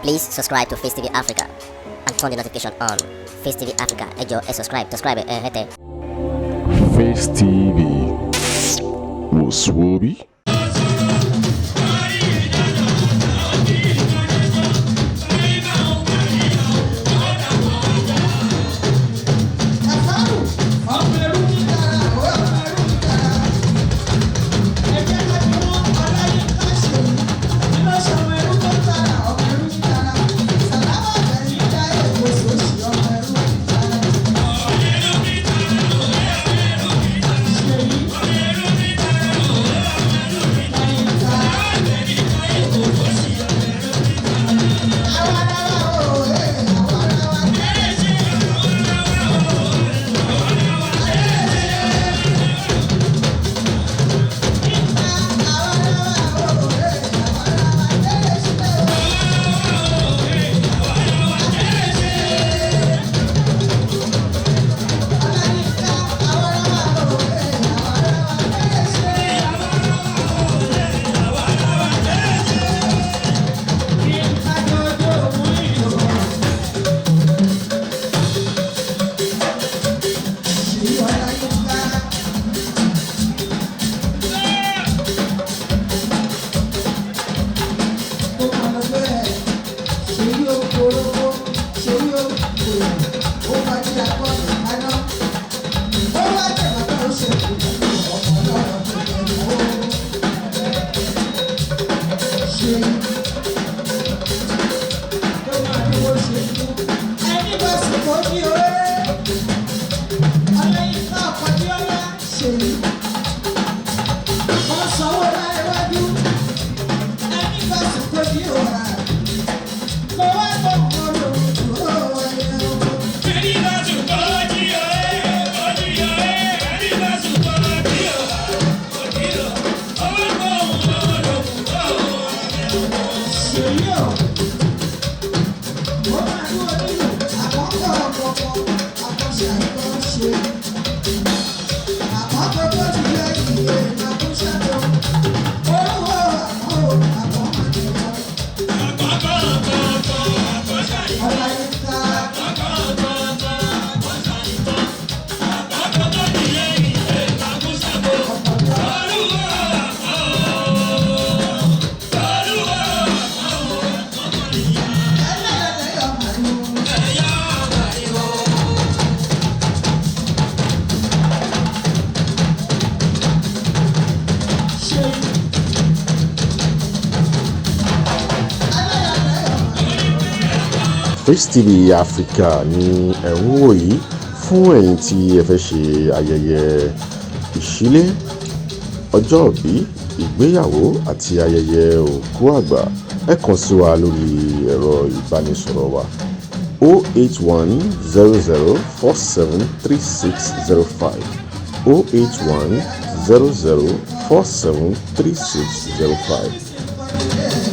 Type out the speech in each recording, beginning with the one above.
Please subscribe to Face TV Africa and turn the notification on. Face TV Africa, ẹ jọ̀ọ́, ẹ subscribe, subscribe ẹ hẹ́tẹ̀. Face TV wò sùwòbí. Ọmọ ẹrú ní tara, ọmọ ẹrú ní tara. Ẹ jẹ́ ká bí wọ́n Ọláyínká ṣe yìí. Ló ṣe ọmọ ẹrú tó tara, ọmọ ẹrú ní tara. Sàlámà bẹ̀rẹ̀ ní ayé ìwòsàn ọmọ ẹrú ní tara. Ṣèyí. Ọláyínká. Àwa lára o, ẹ̀ àwa lára. Wọ́n sanwó láìwájú, ẹni bá sì kó ní òrà. Mo wá gbọ́ ọ̀rọ̀ òwúrọ̀ ẹ̀yẹ o. Ṣèyí o, ó máa ní onílù àkọ́kọ́ ọ̀pọ̀pọ̀ àkọ́ṣe àkọ́ṣe. Àkọ́kọ́ tó ti yẹ ìyè àkúṣàtò. Olúwo àmọ́ àmọ́ àjẹyọ. Ọláyínká. Ẹlẹ́yọ̀lẹ́yọ̀ màlúù. Ṣèyí. Ẹlẹ́yọ̀lẹ́yọ̀ màlúù. Face TV Africa ní ẹ̀ ń wò yìí. Fún ẹ̀yin tí ẹ fẹ́ ṣe ayẹyẹ ìṣílé, ọjọ́ ìbí, ìgbéyàwó àti ayẹyẹ òkú àgbà, ẹ kàn sí wa lórí ẹ̀rọ ìbánisọ̀rọ̀ wa 081 00 47 3605, 081 00 47 3605.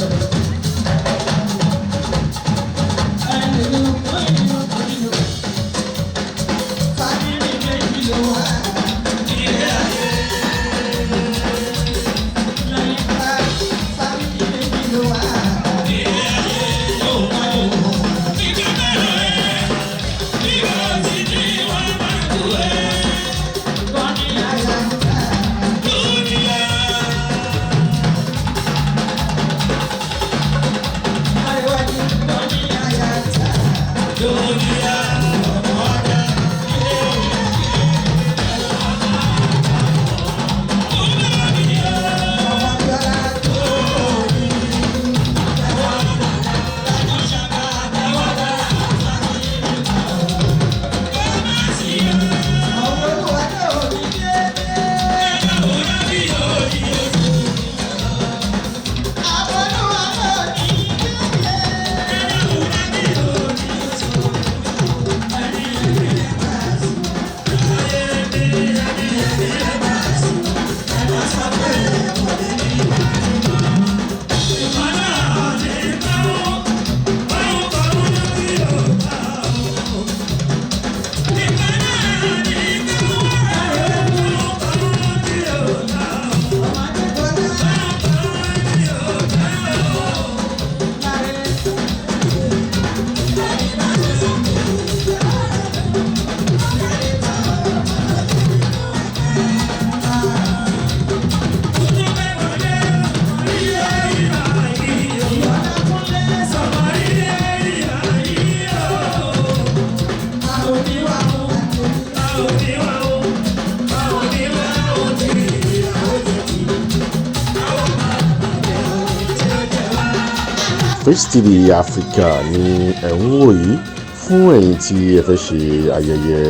Face TV Africa ní ẹ̀ ń wò yìí. Fún ẹ̀yin tí ẹ fẹ́ ṣe ayẹyẹ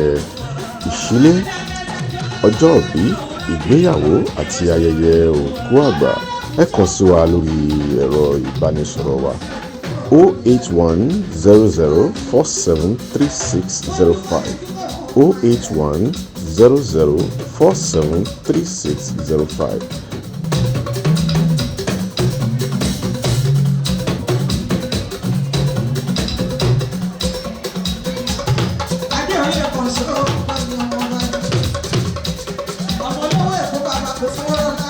ìṣílé, ọjọ́ìbí, ìgbéyàwó àti ayẹyẹ òkú àgbà, ẹ kàn sí wa lórí ẹ̀rọ ìbánisọ̀rọ̀ wa 08100 473605, 08100 473605. Adé orí ẹ̀kọ́ ṣe ó pàṣẹ ọmọ ọba. Ọmọ olówó ẹ̀kọ́ bàbá kò fowó lọ́la.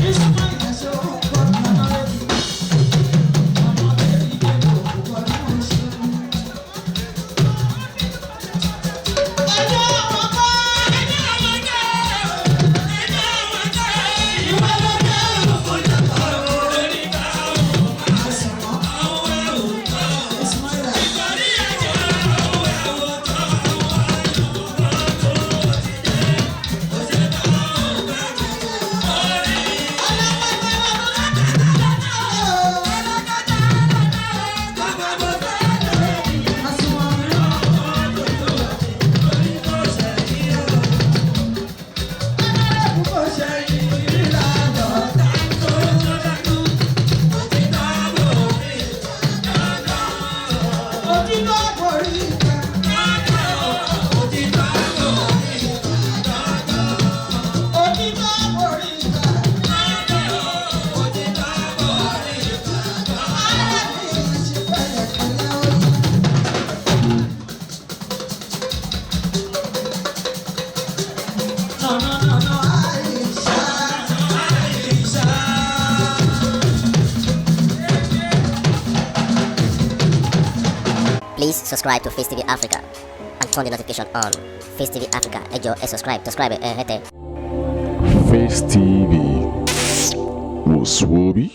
Ismail ṣe ó pọ̀ ní ọmọ rẹ̀. Ọmọ rẹ̀ ìgbẹ́ òkú ọdún ṣe. Ẹjọ́ ọmọ kọ́, ẹjọ́ ọmọ kọ́, ẹjọ́ ọmọ kọ́, ìwọ ló dé òkú lọ́kọ̀ọ́ lórí bá òun. Please subscribe to Face TV Africa and turn the notification on. Face TV Africa, ẹ jọ̀ọ́, ẹ subscribe, subscribe ẹ hẹ́tẹ̀. Face TV wò sùn orí.